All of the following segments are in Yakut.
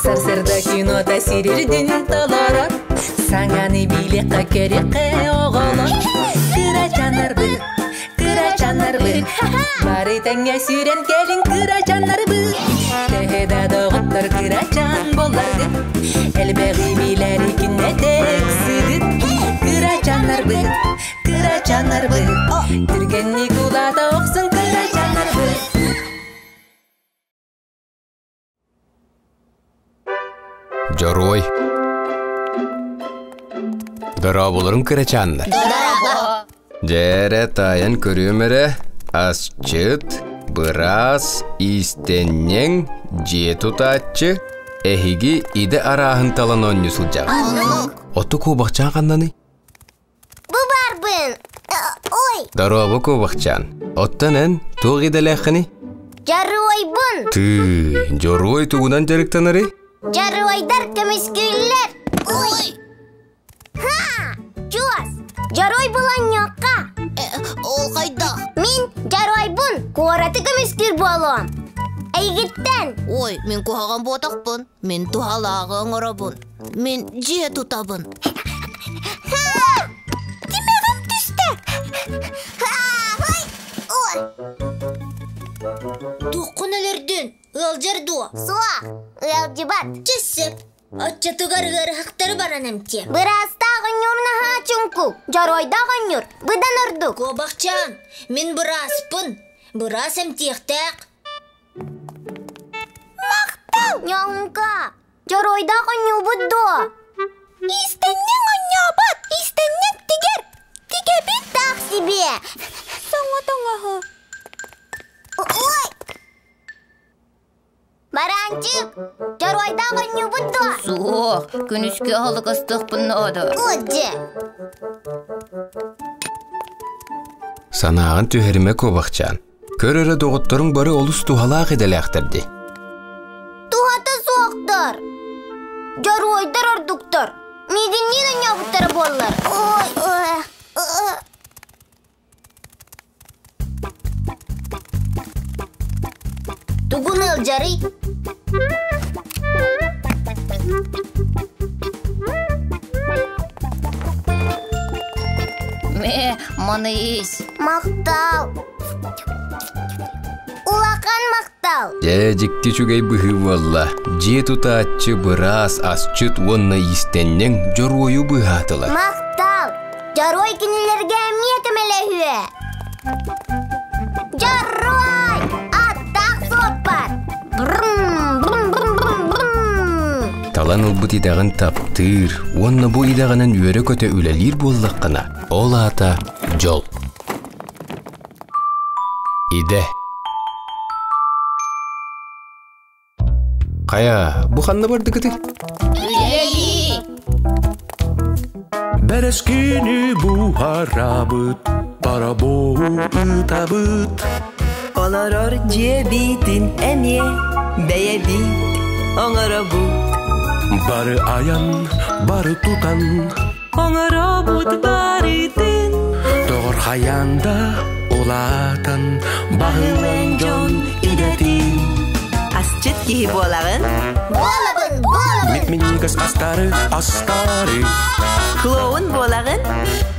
Сарсыарда кинота сирирдин толорор. Саҥаны билиэххэ көрүөххэ оҕолор. Кырачааннарбыт, кырачааннарбыт, бары тэҥҥэ сүүрэн кэлиҥ кырачааннарбыт. Төһө да доҕоттор кырачаан буолларгыт, элбэҕи билэри күннэтэ ыксыгыт. Кырачааннарбыт, кырачааннарбыт, түргэнник улаата охсун кырачааннарбыт. Дьоруой Дорооболорун кырачааннар. Дьээрэ таайан көрүөм эрэ, асчыт, быраас, иистэнньэҥ, дьиэ тутааччы, эһиги идэ арааһын талан оонньуу сылдьаҕыт. Оту куобахчаан ханнаный? Бу баарбын. Ой. Дорообо, куобахчаан. Оттон эн туох идэлээххиний? Дьоруойбун. Тыы, дьоруой тугунан дьарыктанарый? Дьоруойдар көмүскүүллэр. Ой. Ха! Чуос! Дьоруой буланньуохха. Ол хайдах? Мин дьоруойбун. Куораты көмүскүүр буолуом. Эйигиттэн. Ой, мин куһаҕан буотахпын. Мин туһалааҕы оҥоробун. Мин дьиэ тутабын. Тимэҕим түстэ. Ой! Туоххун өлөрдүн? Ыалдьар дуо? Суох, ыалдьыбат. Чэ сөп. Оччотугар ыарыһахтары баран эмтиэм. Быраастаах онньуур наһаа чуҥкук, дьоруойдаах онньуур быдан ордук. Куобахчаан, мин бырааспын. Быраас эмтиэхтээх. Махтал, Ньоҥка! Дьоруойдаах онньуубут дуо? Иистэнньэҥ онньообот, иистэнньэҥ тигэр, тигэбит таах сибиэ. Соҥо тоҥоһу. Ой! Бараанчык, дьоруойдаах онньуубут дуо? Суох, күнүскү аһылык астыахпын наада. Отже. Санааҕын түһэримэ куобахчаан. Көр эрэ доҕотторуҥ бары олус туһалаах идэлээхтэр дии. Туһата суохтар. Дьоруойдар ордуктар. Миигинниин онньообуттара буоллар. Ой, ой, Тугун ыалдьарый? Мэ, маны ис. Махтал. Улахан махтал. Дьэ, дьикти үчүгэй быһыы буолла. Дьиэ тутааччы, быраас, асчыт уонна иистэнньэҥ дьоруойу быыһаатылар. Махтал! Дьоруой кинилэргэ эмиэ көмөлөһүө. Дьоруой! Аттаах суоппар! Брум, брум, брум, брум, брум. Талан ылбыт идэҕин таптыыр уонна бу идэҕинэн үөрэ-көтө үлэлиир буоллаххына, ол аата дьол. Идэ. Хайа, бу ханна бардыгытый? Үлэлии! Бэрэскини буһарабыт, парабоу ытабыт. Олорор дьиэбитин эмиэ бэйэбит оҥоробут. Бары айан, бары тутан, Оҥоробут барытын. Доҕор хайаан да улаатан, баһылан дьон идэтин. Асчыт киһи буолаҕын. Буолабын, буолабын. Мип-минньигэс астары, астары. Клоун буолаҕын.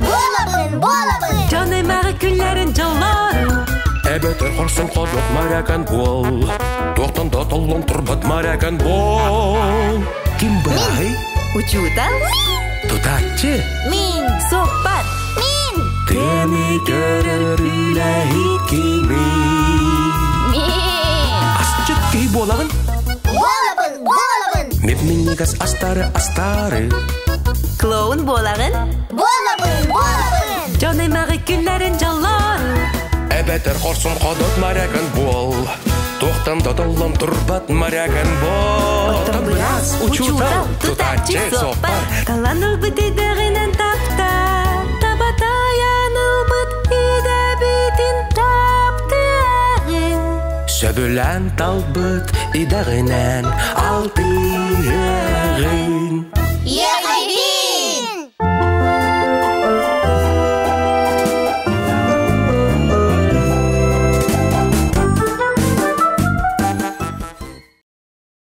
Буолабын, буолабын. Дьон аймаҕы күллэрин дьоллору. Эбэтэр хорсун ходук морякан буол. Туохтан да толлон турбат морякан буол. Ким бырааһый? Учуутал. Тутааччы. Мин. Суоппар. Мин. Тыаны көрөр үлэһит кимий? Мин. Асчыт киһи буолаҕын. Буолабын, буолабын. Мип-минньигэс астары астары. Клоун буолаҕын. Буолабын, буолабын. Дьон аймаҕы күннэрин дьоллору. Эбэтэр хорсун ходот моряган буол. Туохтан да толлон турбат моряган буол. Оттон быраас, учуутал, тутааччы, суоппар. Талан ылбыт идэҕинэн тапта, табатайан ылбыт идэбитин таптыаҕын. Сөбүлээн талбыт идэҕинэн алтыһыаҕын.